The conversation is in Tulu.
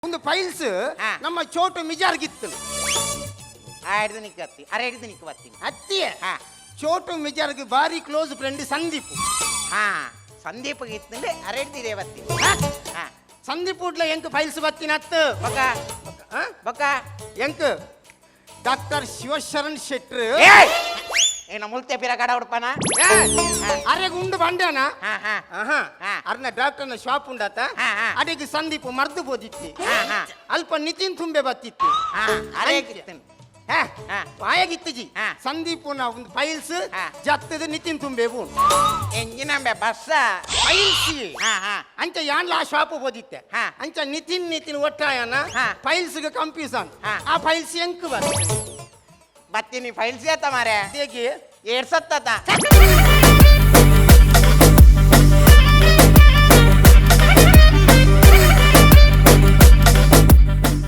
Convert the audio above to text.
ಒಂದು ಫೈಲ್ಸ್. ನಮ್ಮ ಚೋಟು ಮಿಜಾರ್ಗಿತ್ತು. ಆ ಹಿಡ್ದು ನಿಕ್ಕತ್ತಿ, ಅರೆ ಹಿಡ್ದು ನಿಕ್ಕ ಬತ್ತೀನಿ. ಅತ್ತಿಯೇ. ಚೋಟು ಮಿಜಾರ್ಗ್ ಬಾರಿ ಕ್ಲೋಸ್ ಫ್ರೆಂಡ್ ಸಂದೀಪ್. ಹಾ, ಸಂದೀಪ್ ಇತ್ತಂದ್ರೆ ಅರೆ ಹಿಡ್ದಿದೆ ಬತ್ತೀನಿ. ಸಂದೀಪ್ ಉಡ್ಲ ಎಂಕ್ ಫೈಲ್ಸ್ ಬತ್ತಿನ ಅತ್ತು. ಬೊಕ್ಕ? ಆ? ಬೊಕ್ಕ? ಎಂಕ್ ಡಾಕ್ಟರ್ ಶಿವಶರಣ್ ಶೆಟ್ರು. ಏನ ಮುಲ್ತೆ ಪಿರ ಕಡ ಉಡ್ಪನ? ಅರೆ ಗುಂಡು ಬಂಡನ. ಹಾ ಹಾ ಅರ್ನ ಡಾಕ್ಟರ್ನ ಶಾಪ್ ಉಂಡಾತ. ಹಾ, ಹಾ. ಅಡೆಗೆ ಸಂದೀಪ್ ಮರ್ದು ಬೋದಿತ್ತಿ. ಹಾ, ಹಾ. ಅಲ್ಪ ನಿತಿನ್ ತುಂಬೆ ಬತ್ತಿತ್ತು. ಅರೆ. ಬಾಯಾಗಿತ್ತಜಿ. ಸಂದೀಪ್ ಒಂದು ಫೈಲ್ಸ್ ಜತ್ತದ ನಿತಿನ್ ತುಂಬೆ ಎಂಜಿನಂಬೆ ಬಸ್ಸ? ಫೈಲ್ಸ್. ಹಾ ಹಾ ಅಂಚ ಯಾನ್ಲ ಆ ಶಾಪ್ ಬೋದಿತ್ತೆ. ಅಂಚ ನಿತಿನ್ ನಿತಿನ್ ಒಟ್ಟಾಯನ ಫೈಲ್ಸ್ ಕನ್ಫ್ಯೂಸನ್. ಆ ಫೈಲ್ಸ್ ಎಂಕ್ ಬರ್ ಬತ್ತೀನಿ ಫೈಲ್ಸ್ ಏತ ಮಾರೆ. ಹೇಗೆ? ಏಡ್ಸತ್ತ.